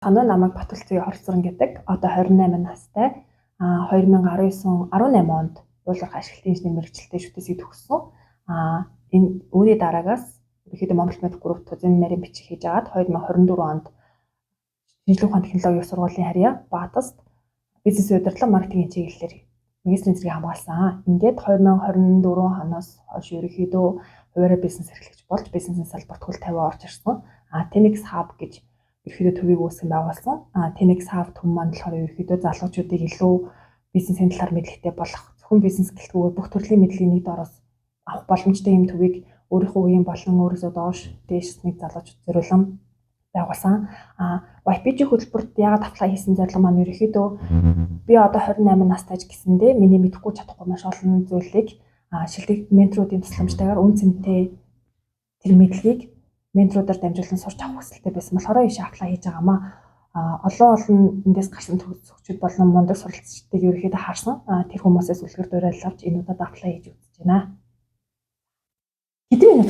Санаа намайг Батулцгийн Хорцорон гэдэг. Одоо 28 настай. 2019 18 онд уулуурах ашиглалтын инженер мэргэжилтэй шүтээсийг төгссөн. Энэ үүний дараагаас ерөнхийдөө Монгол Мед Group туземын нарийн бичиг хийж агаад 2024 онд шинжлэх ухааны технологийн сургуулийн харьяа БАТС-т бизнесийн удирдлага маркетингийн чиглэлээр магистрийн зэргийг хамгаалсан. Ингээд 2024 оноос хойш ерөнхийдөө хувиараа бизнес эрхлэгч болж бизнесийн салбарт хөл тавиа орж ирсэн. Tenex Hub гэж ерөнхийдөө төвийг үүсгэн байгуулсан. Tenex Hub төв маань болохоор ерөнхийдөө залуучуудыг илүү бизнесийн талаар мэдлэгтэй болох, зөвхөн бизнес гэлтгүүгээр бүх төрлийн мэдлэгийг нэг доороос авах боломжтой юм төвийг өөрийнхөө үеийн болон өөрөөсөө доош дээш нэг залуучууд зориулан байгуулсан. YPG хөтөлбөрт яагаад apply хийсэн зорилго маань ерөнхийдөө би одоо 28 настай ч гэсэндээ миний мэдэхгүй чадахгүй маш олон зүйлийг шилдэг менторуудын тусламжтайгаар үн цэнтэй тэр мэдлэгийг менторуудаар дамжуулан сурч авах хүсэлтэй байсан болохоор ийшээ apply хийж байгаамаа. Олон олон эндээс гарсан төгсөгчд болон мундаг суралцчдыг ерөнхийдөө харсан. Тэр хүмүүсээс үлгэр дуурайл авч энэ удаад apply хийж үзэж байна. Хэдэн минут